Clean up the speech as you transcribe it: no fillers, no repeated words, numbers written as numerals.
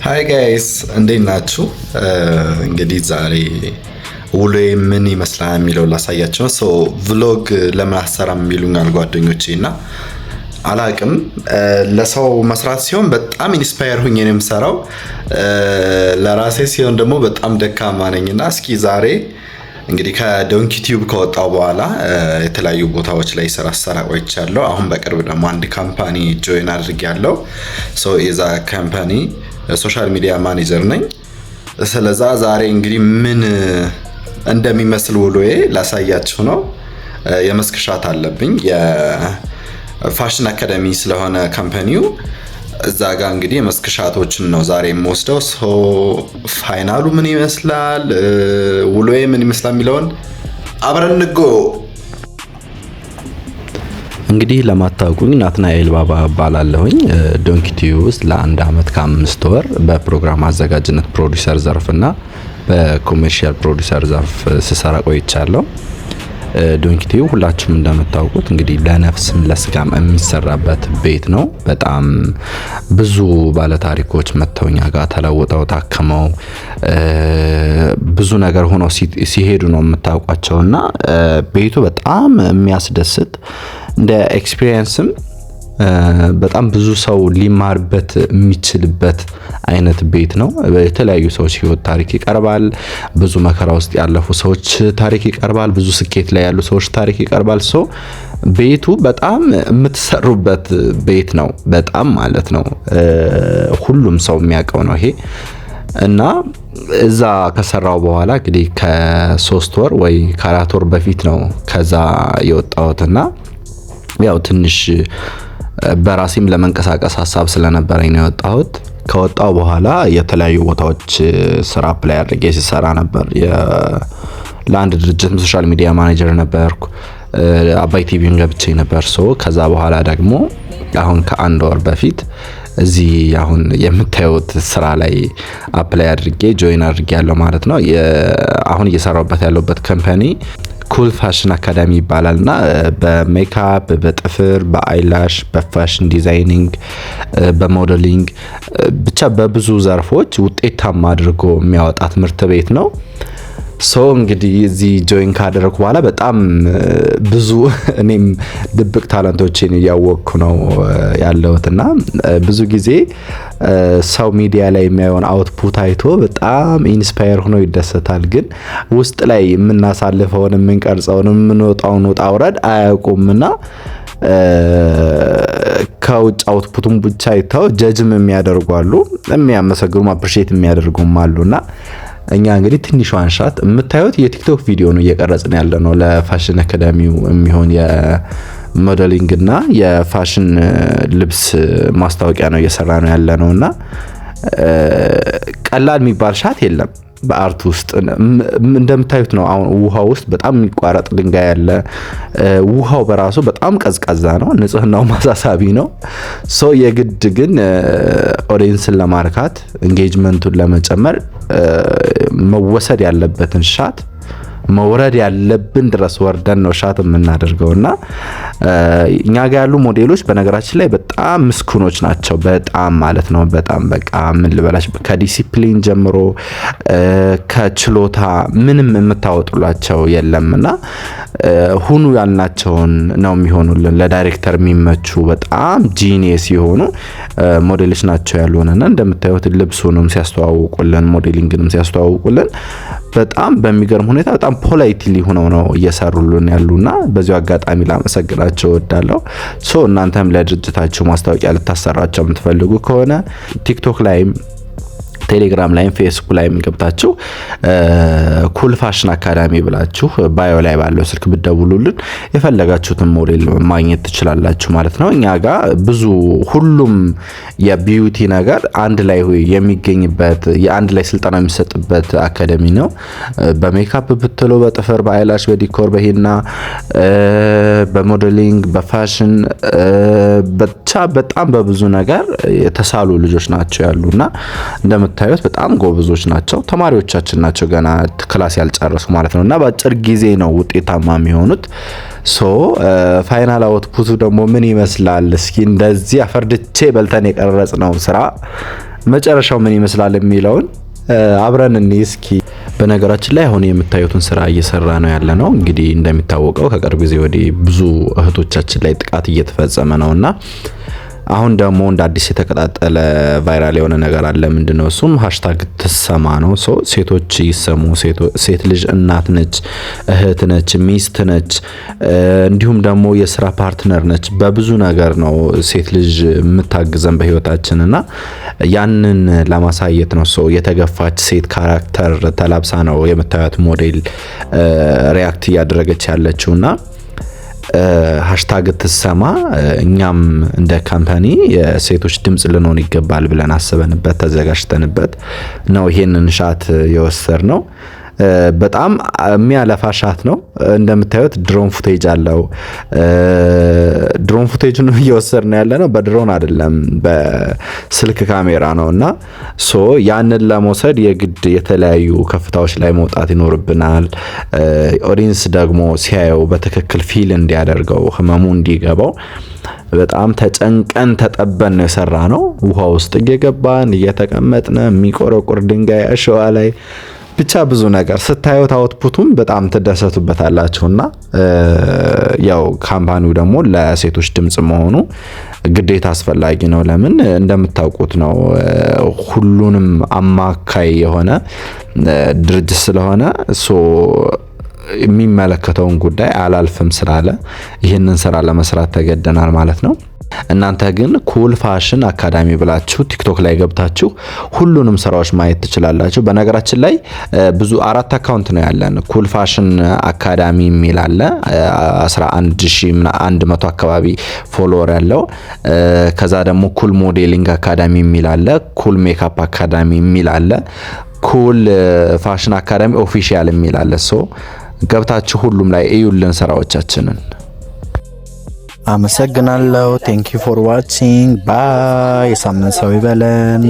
Hi guys፣ እንዴት ናችሁ? እንግዲህ ዛሬ ውሎዬ ምን ይመስላል የሚለውን ላሳያችሁ ነው። So vlog ለምን አሰራም የሚሉኛል ጓደኞቼ እና አላቅም፣ ለሰው መስራት ሲሆን በጣም inspire ሁኜ ነው የምሰራው። ለራሴ ሲሆን ደግሞ በጣም ደካማ ነኝ። እና እስኪ ዛሬ እንግዲህ ከ Donkey Tube ከወጣው በኋላ የተለያዩ ቦታዎች ላይ ስራ ስሰራ ቆይቻለሁ። አሁን በቅርብ ደግሞ አንድ company join አድርጌያለሁ። So የዛ company social media manager ነኝ። ስለዛ ዛሬ እንግዲህ ምን እንደሚመስል ውሎዬ ላሳያችሁ ነው። የመስክ shot አለብኝ፣ የ fashion academy ስለሆነ company ው፣ እዛ ጋር እንግዲህ የመስክ shot ኦችን ነው ዛሬ የምወስደው። So final ኡ ምን ይመስላል፣ ውሎዬ ምን ይመስላል የሚለውን አብረን እንጎ። እንግዲህ ለማታውቁኝ ናትናኤል ባባ እባላለሁኝ። Donkey Tube ውስጥ ለአንድ አመት ከ5 ወር በፕሮግራም አዘጋጅነት ፕሮዲውሰር ዘርፍና በ commercial producer ዘርፍ ስሰራ ቆይቻለሁ። Donkey Tube ሁላችሁም እንደምታውቁት እንግዲህ ለነፍስም ለስጋም የሚሰራበት ቤት ነው። በጣም ብዙ ባለታሪኮች መጥተው እኛ ጋር ተለውጠው፣ ታክመው፣ ብዙ ነገር ሆነው ሲሄዱ ነው የምታውቋቸው። እና ቤቱ በጣም የሚያስደስት፣ እንደ experience ም በጣም ብዙ ሰው ሊማርበት የሚችልበት አይነት ቤት ነው። የተለያዩ ሰዎች ህይወት ታሪክ ይቀርባል። ብዙ መከራ ውስጥ ያለፉ ሰዎች ታሪክ ይቀርባል። ብዙ ስኬት ላይ ያሉ ሰዎች ታሪክ ይቀርባል። So ቤቱ በጣም የምትሰሩበት ቤት ነው። በጣም ማለት ነው። ሁሉም ሰው የሚያውቀው ነው ይሄ። እና እዛ ከሰራው በኋላ እንግዲህ ከ3 ወር ወይ ከ4 ወር በፊት ነው ከዛ የወጣሁትና ያው ትንሽ በራሴም ለመንቀሳቀስ ሀሳብ ስለነበረኝ ነው የወጣሁት። ከወጣው በኋላ የተለያዩ ቦታዎች ስራ apply አድርጌ ስሰራ ነበር። ለአንድ ድርጅት social media manager ነበርኩ። አባይ ቲቪን ገብቼ ነበር። So ከዛ በኋላ ደግሞ አሁን ከአንድ ወር በፊት እዚህ አሁን የምታዩት ስራ ላይ apply አድርጌ join አድርጌያለሁ ማለት ነው። አሁን እየሰራሁበት ያለሁበት company Cool Fashion Academy ይባላል። እና በሜካፕ፣ በጥፍር፣ በ eyelash፣ በ fashion designing፣ በ modeling፣ ብቻ በብዙ ዘርፎች ውጤታማ አድርጎ የሚያወጣ ትምህርት ቤት ነው። So እንግዲህ እዚህ join ካደረኩ በኋላ በጣም ብዙ እኔም ድብቅ talent ኦቼን እያወቅኩ ነው ያለሁት። እና ብዙ ጊዜ ሰው ሚዲያ ላይ የሚያየውን output አይቶ በጣም inspire ሆኖ ይደሰታል። ግን ውስጥ ላይ የምናሳልፈውን፣ የምንቀርጸውን፣ የምንወጣውን ውጣ ውረድ አያውቁም። እና ከውጭ output ኡን ብቻ አይተው judge ም የሚያደርጉ አሉ፣ የሚያመሰግኑም appreciate የሚያደርጉም አሉ። እና እኛ እንግዲህ ትንሿን shot የምታዩት የ TikTok ቪዲዮ ነው እየቀረጽን ያለ ነው። ለ fashion academy ው የሚሆን የ modeling እና የፋሽን ልብስ ማስታወቂያ ነው እየሰራ ነው ያለ ነው። እና ቀላል የሚባል shot የለም በ art ውስጥ፣ እንደምታዩት ነው። አሁን ውሃ ውስጥ በጣም የሚቋረጥ ድንጋይ አለ። ውሃው በራሱ በጣም ቀዝቃዛ ነው። ንጽህናው አሳሳቢ ነው። So የግድ ግን ኦዲየንስን ለማርካት፣ engagement ኡን ለመጨመር መወሰድ ያለበትን shot መውረድ ያለብን ድረስ ወርደን ነው shot የምናደርገው። እና እኛ ጋር ያሉ ሞዴሎች በነገራችን ላይ በጣም ምስኩኖች ናቸው። በጣም ማለት ነው። በጣም በቃ ምን ልበላችሁ፣ ከዲሲፕሊን ጀምሮ ከችሎታ ምንም የምታወጡላቸው የለም። እና ሁኑ ያልናቸውን ነው የሚሆኑልን። ለዳይሬክተር የሚመቹ በጣም genius የሆኑ ሞዴሎች ናቸው ያሉን። እና እንደምታዩት ልብሱንም ሲያስተዋውቁልን፣ modeling ንም ሲያስተዋውቁልን በጣም በሚገርም ሁኔታ በጣም politely ሆነው ነው እየሰሩልን ያሉና በዚሁ አጋጣሚ ላመሰግናቸው እወዳለሁ። So እናንተም ለድርጅታችሁ ማስታወቂያ ልታሰራቸው የምትፈልጉ ከሆነ TikTok ላይም፣ ቴሌግራም ላይም፣ ፌስቡክ ላይም ገብታችሁ Cool Fashion Academy ብላችሁ bio ላይ ባለው ስልክ ብትደውሉልን የፈለጋችሁትን ሞዴል ማግኘት ትችላላችሁ ማለት ነው። እኛ ጋር ብዙ ሁሉም የ beauty ነገር አንድ ላይ የሚገኝበት፣ የአንድ ላይ ስልጠና የሚሰጥበት አካደሚ ነው። በሜካፕ ብትሉ፣ በጥፍር፣ በ eyelash፣ በ decor፣ በሂና፣ በ modeling፣ በ fashion፣ ብቻ በጣም በብዙ ነገር የተሳሉ ልጆች ናቸው ያሉና እንደምታዩት በጣም ጎበዞች ናቸው። ተማሪዎቻችን ናቸው፣ ገና class ያልጨረሱ ማለት ነው። እና በአጭር ጊዜ ነው ውጤታማ የሚሆኑት። So final output ኡ ደግሞ ምን ይመስላል? እስኪ እንደዚህ አፈርድቼ በልተን የቀረጽነው ስራ መጨረሻው ምን ይመስላል የሚለውን አብረን እንይ እስኪ። በነገራችን ላይ አሁን የምታዩትን ስራ እየሰራ ነው ያለ ነው። እንግዲህ እንደሚታወቀው ከቅርብ ጊዜ ወዲህ ብዙ እህቶቻችን ላይ ጥቃት እየተፈጸመ ነውና አሁን ደግሞ እንደ አዲስ የተቀጣጠለ viral የሆነ ነገር አለ። ምንድነው እሱም? #ትሰማ ነው። So ሴቶች ይሰሙ። ሴት ልጅ እናት ነች፣ እህት ነች፣ ሚስት ነች፣ እንዲሁም ደግሞ የስራ partner ነች። በብዙ ነገር ነው ሴት ልጅ የምታግዘን በህይወታችን እና ያንን ለማሳየት ነው። So የተገፋች ሴት character ተላብሳ ነው የምታዩት ሞዴል react እያደረገች ያለችው እና #ትሰማ እኛም እንደ company የሴቶች ድምጽ ልንሆን ይገባል ብለን አስበንበት ተዘጋጅተንበት ነው ይሄንን shot የወሰድነው። በጣም የሚያለፋ shot ነው። እንደምታዩት drone footage አለው። Drone footage ኡን እየወሰድን ያለ ነው በድሮን አይደለም፣ በስልክ ካሜራ ነው እና so ያንን ለመውሰድ የግድ የተለያዩ ከፍታዎች ላይ መውጣት ይኖርብናል። Audience ደግሞ ሲያየው በትክክል feel እንዲያደርገው፣ ህመሙ እንዲገባው በጣም ተጨንቀን ተጠበን ነው የሰራነው። ውሃ ውስጥ እየገባን፣ እየተቀመጥን፣ የሚቆረቁር ድንጋይ አሸዋ ላይ፣ ብቻ ብዙ ነገር ስታዩት output ኡም በጣም ትደሰቱበታላችሁ። እና ያው company ው ደግሞ ለሴቶች ድምጽ መሆኑ ግዴታ አስፈላጊ ነው። ለምን እንደምታውቁት ነው ሁሉንም አማካይ የሆነ ድርጅት ስለሆነ so የሚመለከተውን ጉዳይ አላልፍም ስላለ ይህንን ስራ ለመስራት ተገደናል ማለት ነው። እናንተ ግን Cool Fashion Academy ብላችሁ ቲክቶክ ላይ ገብታችሁ ሁሉንም ስራዎች ማየት ትችላላችሁ። በነገራችን ላይ ብዙ አራት account ነው ያለን። Cool Fashion Academy የሚል አለ፣ 11,100 አካባቢ follower ያለው። ከዛ ደግሞ Cool Modeling Academy የሚል አለ። Cool Makeup Academy የሚል አለ። Cool Fashion Academy Official የሚል አለ። So ገብታችሁ ሁሉም ላይ እዩልን ስራዎቻችንን። አመሰግናለሁ። Thank you for watching, bye። የሳምንት ሰው ይበለን።